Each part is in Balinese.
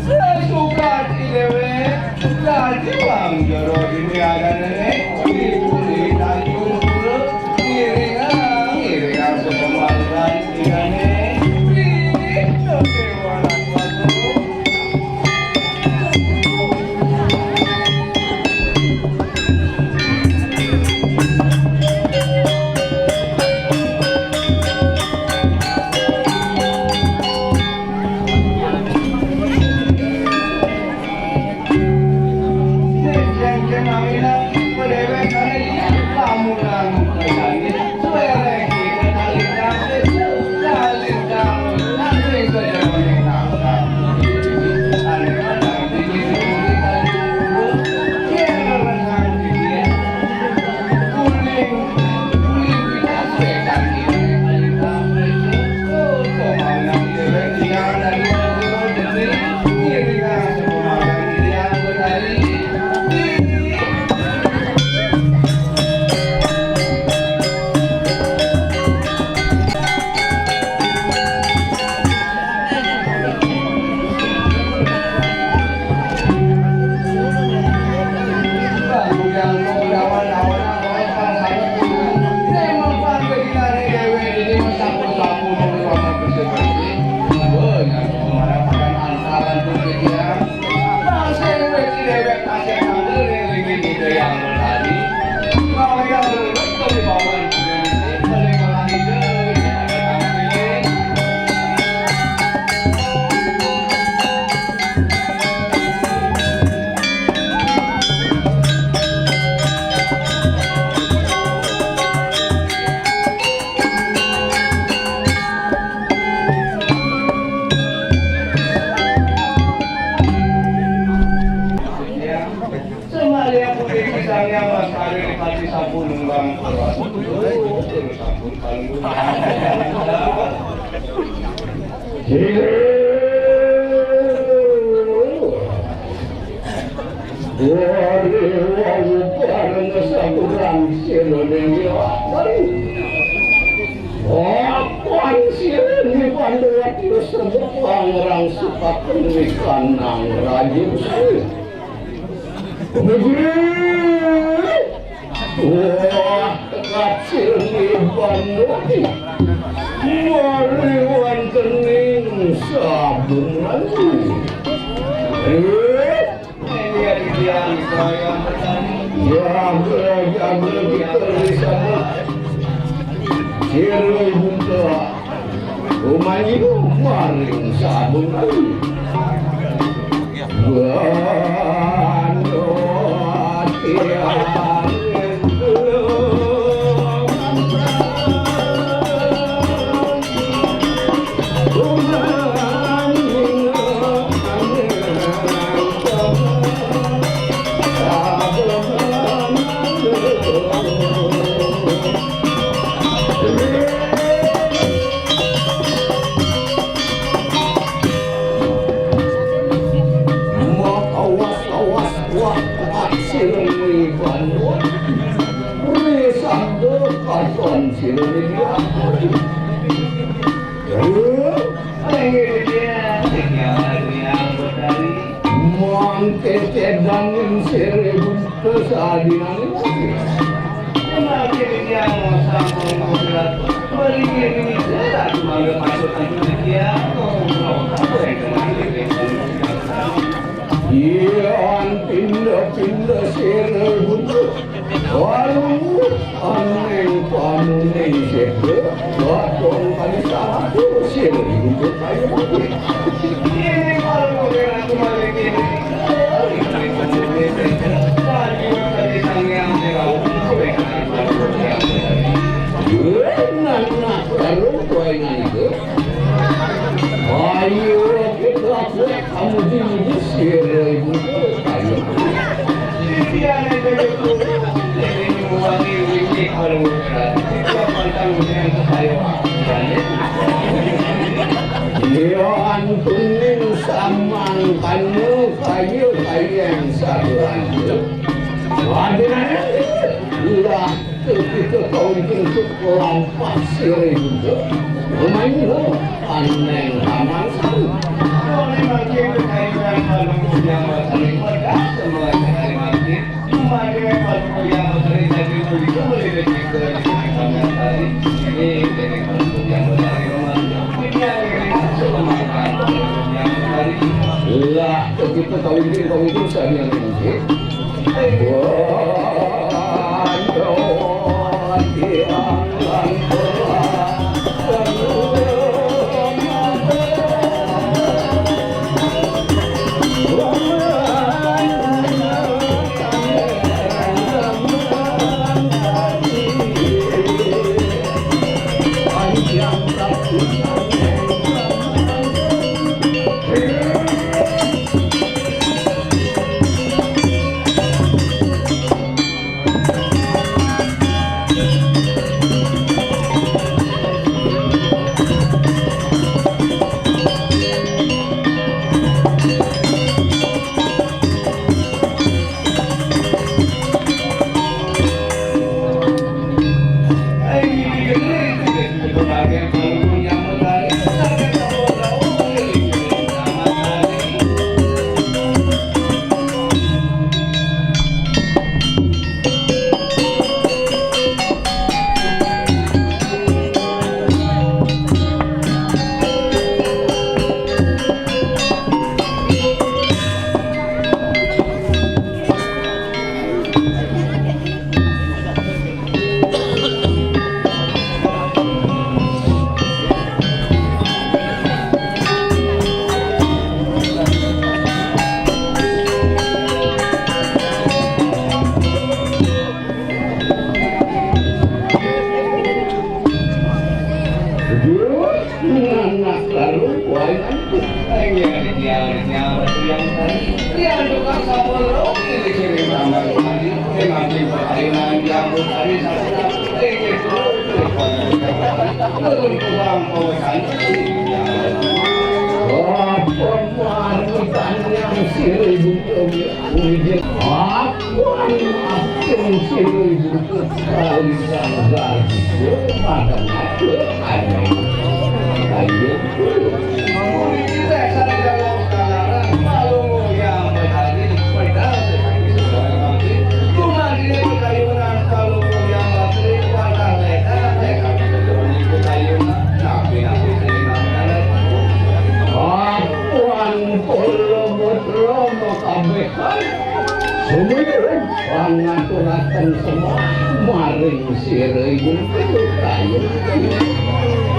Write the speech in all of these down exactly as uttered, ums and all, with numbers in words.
Sesukat dhéwék dadi wong jero dini adané, dipuni tanjung pura, ngiringang, ngiringang sesembahan idané, wiwit déwa lan watu. Semalian puniki Sang Hyang Lestari Pati sampun nembang. Sampun palungguh. Wari wau bareng sakurang sira ning liwat. Apan sira ni Pandawati sebut pangrang supaken wikanang Raja Besari. Negeri. Wah, kacil ni Pandawati. Mari wonten ing sabun lali. Eh, Jaga, jaga kita di sana. Sira Buta. Umanyi maring sabun ayu. Gandot tiang. Awas, awas, wah, wah, sireng iban. Risanda katon sireng iban. Mangke cedangin sire buta sadinane. Yan pinda-pinda sire buta. Waduh, aneng panuning sira, batong kali satu sira hidup kaya mati. Nana karo kowe nganti. Ayo, kita buat kamu di sira ibu. Ayo. Iya, antuning samangkana kaya kayang saduran. Waduh, lah. Ketika kau jengkut lampas sire juga. Main lo, aneng taman sari. Kita kawin, kawin, sehari yang mungkin. Anak lalu, wah, ini. Iya, iya, iya, iya, iya. Oh, pemaritan yang sirih butuh. Aku akan sirih butuh kalian lagi. Ada, ada, ada. Ayo. Apan kula putra makabéhan. Sumingkir pangaturaken sembah maring sira ibu kayu.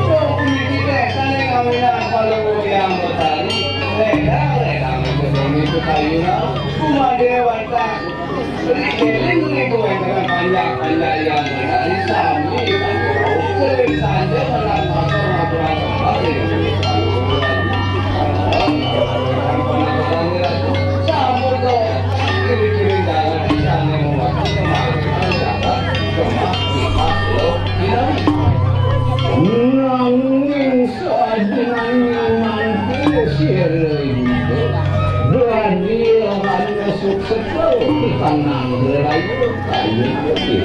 Puniki desane kawinan Palungguh Hyang Betari. Ledang-ledang itu kayuna. Kumadé wantah. Ri éling riku wénten panjak-panjak Hyang Betari sami. Sering saja menang pasar maturan sembah ring Nanging sadinane mangke sira ibu dadi orang sukses di tanah rayu kayu putih.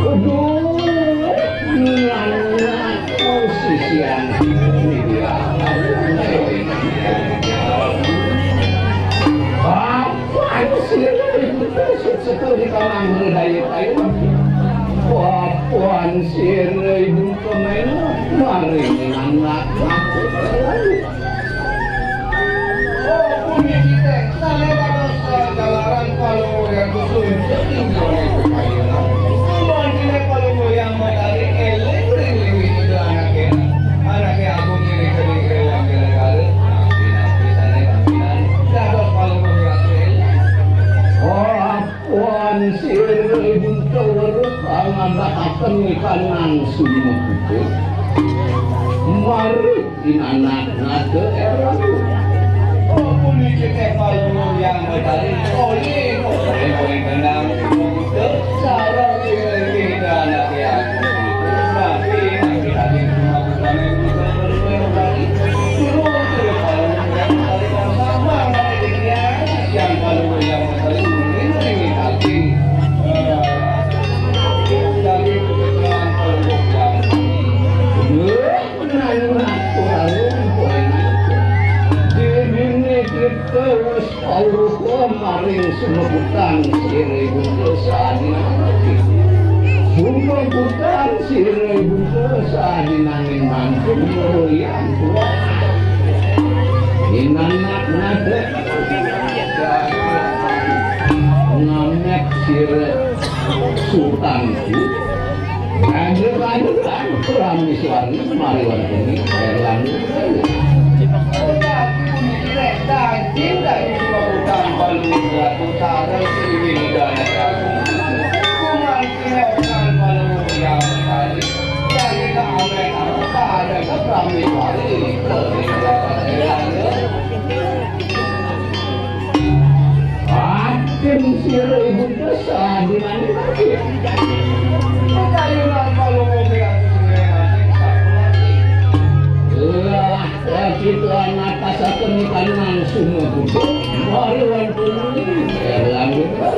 Aduh, nanya sisian. Apa sih? Setelah di kamar daya tayo. Papuan sira ibu kemena maring anak. Oh, puniki teh, sane dados jalaran Palungguh Hyang Kusuncik inggih menika kayunan. Mangkene Palungguh Hyang Betari eling ring liwih Ida anake, anake agung ing ring negara. Napi-napi sane paminan dados Palungguh Hyang eling. Oh, Wan sira ibu weruh ngadakaken ikanan sumukute. Mari inanak ngada erang. Oh, puniki teh Palungguh Hyang Betari. Oleh, oleh, oleh, tenang. Sarang kita, kita anak yang Yang kalau yang paling penting, ini, ini, ini, Maring sumebutan sira Ibunda sadinanggih. Sumebutan sira Ibunda sadinanggih mangkin meroyan tuah. Inanak ngadek ngamet sira sultanku. Raja-raja Prameswari mari wantuni Erlangga. Atin sira Ibunda sadinanggih. Kayunan palungguh miratu sira. Lah, kita natasaken ikan langsung Ibunda. Mari wantun. Erlangga.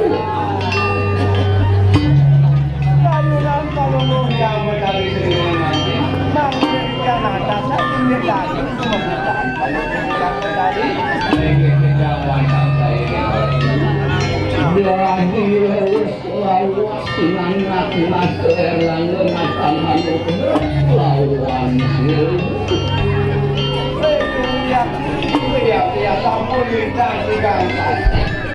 Kayunan palungguh yang mencari sendiri nanti. Mangkin yang natasaken lagi. Dadi wis lawas sinanak Mas Erlangga matan manuk lawan sira. Ya, ya, ya, sampun lintang tigang sasi.